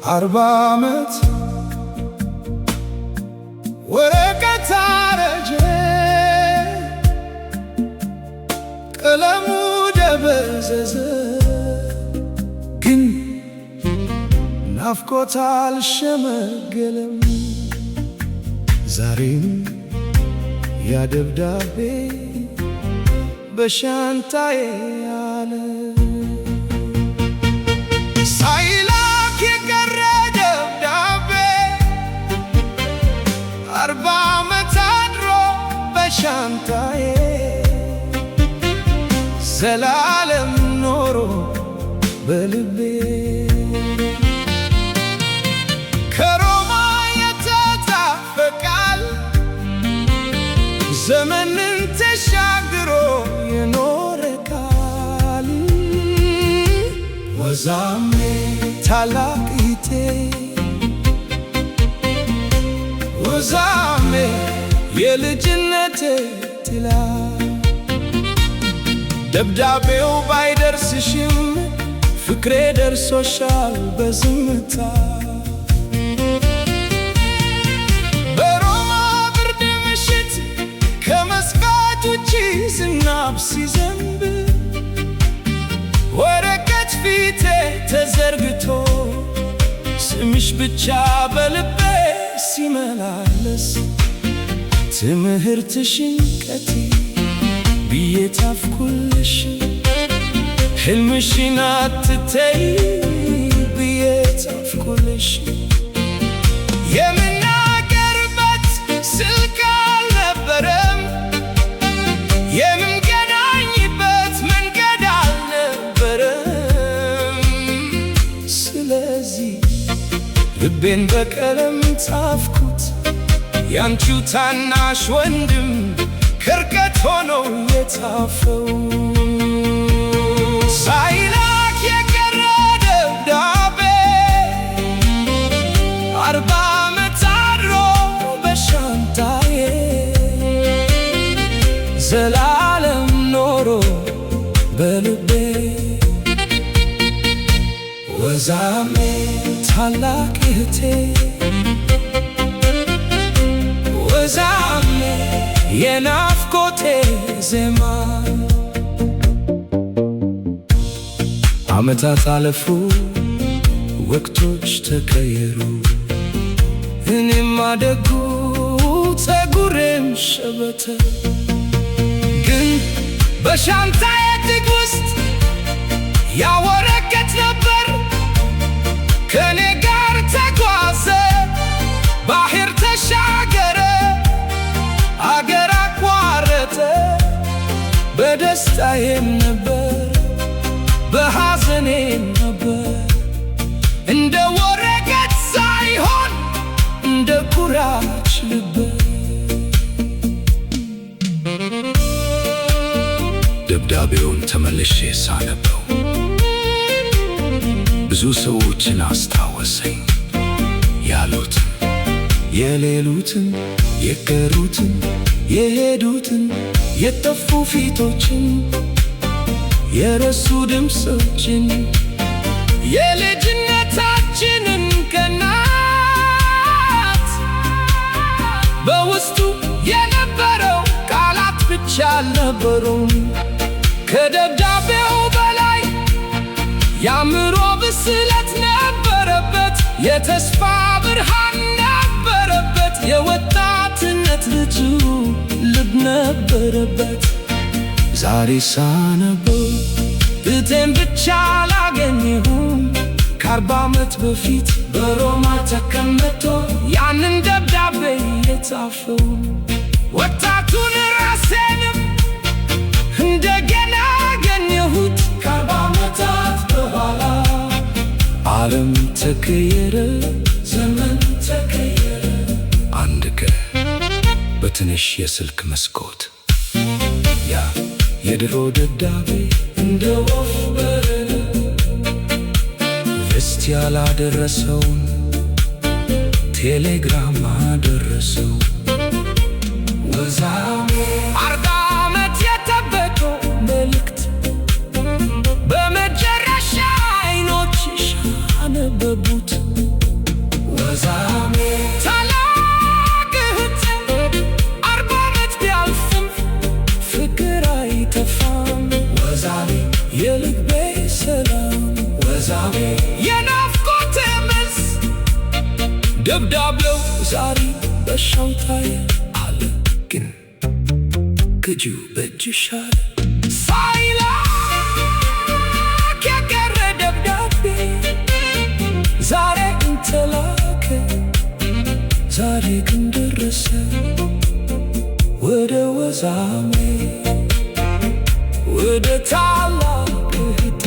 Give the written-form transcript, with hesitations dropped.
40 ዓመት ወረቀት አረጀ፣ ቀለሙ ደበዘዘ፣ ግን ናፍቆት አልሸመገለም። ዛሬም ያ ደብዳቤ በሻንጣዬ አለ። ሳይላክ የቀረ ደብዳቤ 40 ዓመት አድሮ በሻንጣዬ፣ ዘላለም ኖሮ በልቤ። ከሮማ የተጻፈ ቃል፣ ዘመንን ተሻግሮ የኖረ ቃል። ወዛሜ ታላቅ እህቴ፣ ወዛሜ የልጅነቴ ጥላ፣ ደብዳቤው ባይደርስሽም ፍቅሬ ደርሶሻል በዝምታ። በሮማ ብርድ ምሽት ከመስኮት ውጪ ዝናብ ሲዘንብ፣ ወረቀት ፊቴ ተዘርግቶ ስምሽ ብቻ በልቤ ሲመላለስ፣ ትምህርትሽን ቀጥዪ ብዬ ጻፍኩልሽ፣ ሕልምሽን አትተይ ብዬ ጻፍኩልሽ። የምናገርበት ስልክ አልነበረም፣ የምንገናኝበት መንገድ አልነበረም። ስለዚህ ልቤን በቀለም ጻፍኩት፣ ያንቺው ታናሽ ወንድም ከርቀት ሆኖ የጻፈው። ሳይላክ የቀረ ደብዳቤ 40 ዓመት አድሮ በሻንጣዬ፣ ዘላለም ኖሮ በልቤ። ወዛሜ ታላቅ እህቴ፣ ወዛሜ የናፍቆቴ ዜማ። ዓመታት አለፉ፣ ወቅቶች ተቀየሩ፣ እኔም አደግኩ፣ ፀጉሬም ሸበተ። ግን በሻንጣዬ ጥግ ውስጥ ያ ወረቀት ነበር። ከኔ ጋር ተጓዘ፣ ባህር ተሻገረ፣ አገር አቋረጠ። በደስታዬም ነበር፣ በሐዘኔም ነበር። እንደ ወረቀት ሳይሆን እንደ ቁራጭ ልብ። ደብዳቤውን ተመልሼ ሳነበው ብዙ ሰዎችን አስታወሰኝ። ያሉትን፣ የሌሉትን፣ የቀሩትን፣ የሄዱትን፣ የጠፉ ፊቶችን፣ የረሱ ድምፆችን፣ የልጅነታችንን ቀናት። በውስጡ የነበረው ቃላት ብቻ አልነበሩም። ከደብዳቤው በላይ የአእምሮ ብስለት ነበረበት። የተስፋ ብርሃን ነበረበት። የወጣትነት ንጹህ ልብ ነበረበት። ዛሬ ሳነበው እህቴን ብቻ አላገኘሁም። ከ40 ዓመት በፊት በሮማ ተቀምጦ ያንን ደብዳቤ የጻፈው ወጣቱን ራሴንም እንደገና አገኘሁት። ከ40 ዓመታት በኋላ ዓለም ተቀየረ፣ ዘመን ተቀየረ። አንድ ቀን በትንሽ የስልክ መስኮት ያ የድሮ ደብዳቤ እንደ ወፍ በረረ። እስቲ ያላደረሰውን ቴሌግራም አደረሰው። ወዛሜ 40 ዓመት የጠበቀው መልእክት በመጨረሻ አይኖችሽ አነበቡት። ወዛሜ ታላቅ እህቴ፣ 40 ዓመት ቢያልፍም ፍቅር አይጠፋም። ወዛሜ የልቤ ሰላም ወዛሜ የናፍቆቴ መልስ ደብዳቤው ዛሬ በሻንጣዬ አለ፣ ግን ቅጂው በእጅሽ አለ። ሳይላክ የቀረ ደብዳቤ ዛሬ ግን ተላከ፣ ዛሬ ግን ደረሰ ወደ ወዛሜ፣ ወደ ታላቅ እህቴ።